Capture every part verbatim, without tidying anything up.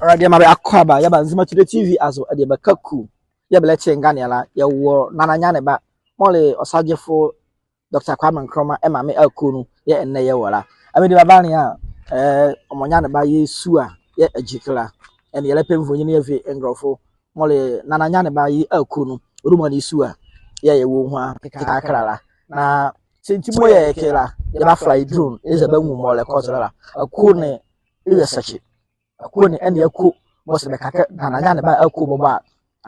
Alright, adiema, bɛ akwaaba, yɛba Nzema Today T V azo, adiema Kaku. Yɛɛ bɛlɛte nganeɛ la, yɛwɔ Nana Nyaneba, mɔɔ le ɔsagyefo Doctor Kwame Nkrumah ɛmame akuo nu yɛɛ ɛnɛ yɛwɔ la. Mediema, bɛanlea a, eh, ɔmɔ Nyaneba ye sua yɛɛ ɛgyi ɛke la. Ɛnee yɛlɛpɛ nvonyinli yɛavi ngrɔfo mɔɔ le Nana Nyaneba ye akuo nu, ɔdumɔne sua yɛɛ yɛwɔ nuhua kɛkala la. Na senti mɔɔ yɛyɛ ɛke la, yɛbafly drone yɛazie bɛanwu mɔɔ ɛlɛkɔ zo la. Akuo ne ɛyɛ sɛkye. Akuo ne ɛnea akuo mɔɔ saa bɛka kɛ Nana Nyaneba akuo bɔbɔ a,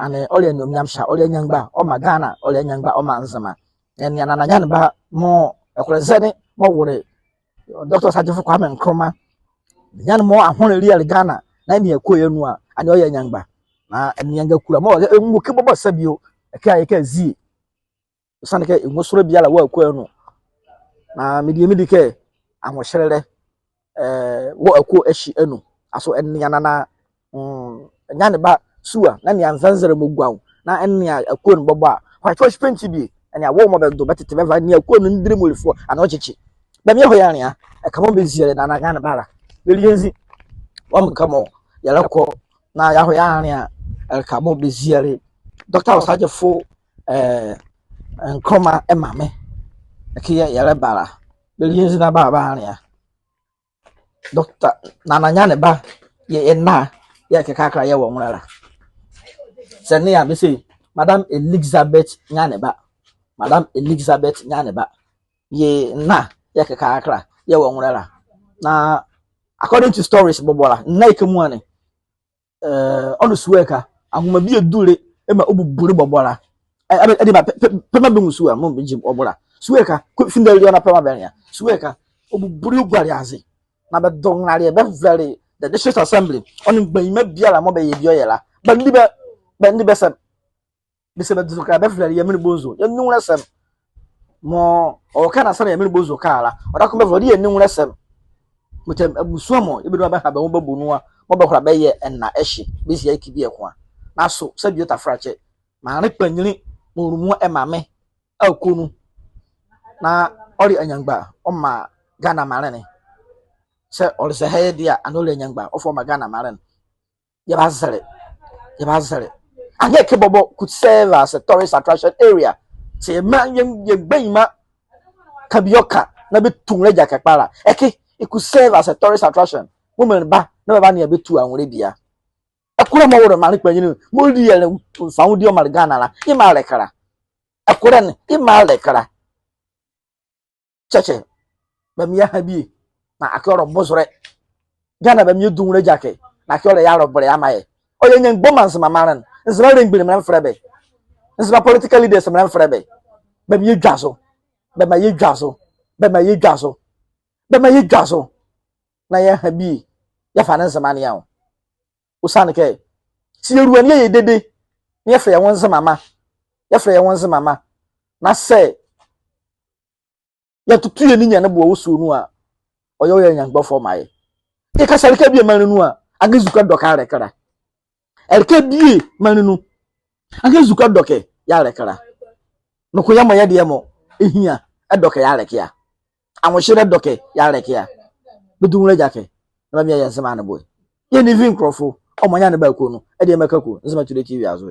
ɛnee ɔle animuonyamsha, ɔle anyiemgba ɔmaa Ghana, ɔle anyiemgba ɔmaa Nzema. Ɛnea Nana Nyaneba mɔɔ ɛkolɛ zɛne mɔɔ wole Doctor Ɔsagyefo Kwame Nkrumah, nyiane mɔɔ ahonle liele Ghana, na ɛnea akuo ye anu a, ɛnee ɔyɛ anyiemgba. Na ɛnea ngakula mɔɔ ɛnwu ɛke bɔbɔ saa bie o, ɛke a yɛka zie. Ɔsiane kɛ ɛnwu sonla biala wɔ akuo ye anu. Na medie medi kɛ ahohyɛlɛ, eh, wɔ akuo ɛhye anu. Aso ɛnea Nana, mm, Nyaneba sua, na ɛnea nzɛlɛnzɛlɛ mɔɔ gua nwo, na ɛnea akuo ne bɔbɔ a, whitewash paint bie, ɛnea wɔ mɔɔ bɛdo bɛtete bɛva, ɛnea akuo ne ndile mɔɔ li fɔ, ɛnee ɔkyekye. Bɛmaa yɛhɔ yɛanlea ɛleka mɔɔ bɛziele Nana Nyaneba la. Bɛlie nzi wɔ ɛleka mɔɔ yɛlɛkɔ, na yɛahɔ yɛanlea ɛleka mɔɔ bɛziele Doctor Ɔsagyefo, eh, Nkrumah ɛmame. Ɛke yɛɛ yɛlɛba la. Bɛlie nzi na bɛaba bɛanlea. Doctor Nana Nyaneba, yɛ, yɛ na yɛɛ ɛke kɛkala yɛwɔ nwolɛ la. Saa ɛnea a, bɛse Madam Elizabeth Nyaneba. Madam Elizabeth Nyaneba. Yɛ na yɛɛ ɛke kɛkala yɛwɔ nwolɛ la. Na according to stories bɔbɔ la, na ɛke muala ne, eh, ɔnle sua ɛke a, anwoma bie dule ɛmaa ɔbubule bɔbɔ la. Eh, eh, adiema, pɛ, pɛ, pɛ maa bɛnwu sua mɔɔ bɛgyi ɔ bo la. Sua ɛke a, kɔ findele ɔ na pɛ maa bɛnlea. Sua ɛke a, ɔbubule ɔguale aze. Na bɛdo nrɛlaleɛ bɛvɛlɛle the District Assembly ɔ nee mgbanyima biala mɔɔ bɛyɛ bie ɔyɛ la. Bɛnli bɛ, bɛnli bɛ sɛm. Bɛse bɛdo zo kɛkala bɛvɛlɛle yɛ menli bonzo, yɛnwu nwolɛ sɛm. Mɔɔ ɔwɔ ɛke na saa na yɛ menli bonzo ka la, ɔdaye kɛ bɛvɛlɛle yɛ menli nwolɛ sɛm. Mɔɔ tɛ, eh, abusua mɔɔ yɛbaduma bɛha bɛ nwo bɛbɔ nu a, mɔɔ bɛkola bɛyɛ ɛna ɛhye, bɛzie ɛke bieko a. Naaso saa bie ɔta frakyɛ, maanle kpanyinli mɔɔ ɔle muala ɛmame akuo nu, na ɔle anyiemgba ɔmaa Ghana maanle ne. Saa ɔle zɛhae deɛ a, ɛnee ɔle anyiemgba ɔfa ɔmaa Ghana maanle ne. Yɛbazɛlɛ. Yɛbazɛlɛ. Ɛnee ɛke bɔbɔ could serve as a tourist attraction area. Saa yɛmaa yɛ, yɛ mgbanyima ka bie ɔka na bɛtu nwolɛ gyakɛ kpalɛ la, ɛke, it could serve as a tourist attraction. Mɔɔ menli ba na bɛbanea bɛtu anwolɛ bie a. Ɛkolɛ mɔɔ wole maanle kpanyinli mɔɔ liele nfahodie ɔmaanle Ghana la, yemɔ a le ɛke la. Ɛkolɛ ne, yemɔ a le ɛke la. Kyɛkyɛ, bɛmaa yɛha bie, na akee ɔlɔ bozolɛ. Ghana, bɛmaa yɛdu nwolɛ gyakɛ, na akee ɔlɛ yɛ alɔbɔlɛ yeamaa yɛ. Ɔyɛ anyiemgba ɔmaa Nzema maanle ne. Nzema arelemgbunli, menla menfɛlɛ bɛ. Nzema political leaders, menla menfɛlɛ bɛ. Bɛmaa yɛdwazo. Bɛmaa yɛdwazo. Bɛmaa yɛdwazo. Bɛmaa yɛdwazo. Na yɛha bie, yɛfa ne Nzema ne anwo. Ɔsiane kɛ, saa yɛlua ne yɛyɛ dede, na yɛfɛlɛ yɛ nwo Nzemama. Yɛfɛlɛ yɛ nwo Nzemama. Na saa yɛtoto yɛ ninyɛne boɛ wɔ sua nu a, ɔyɛ ɔyɛ anyiemgba ɔfa ɔmaa yɛ. Yɛkasa ɛleka bie maanle nu a, ankeɛ ezukoa dɔkɛ a le ɛke la. Ɛleka bie maanle nu, ankeɛ ezukoa dɔkɛ a le ɛke la. Noko yɛmɔ yɛ deɛ mɔ ɛhia ɛdɔkɛ a le ɛke a. Anwohyelɛ dɔkɛ a le ɛke a. Bɛdu nwolɛ gyakɛ, na bɛmaa yɛ Nzema ne boɛ. Yɛ Nvivi nkrɔfo, ɔmɔ Nyaneba akuo nu, ɛdeɛ meka ko, Nzema Today T V azo.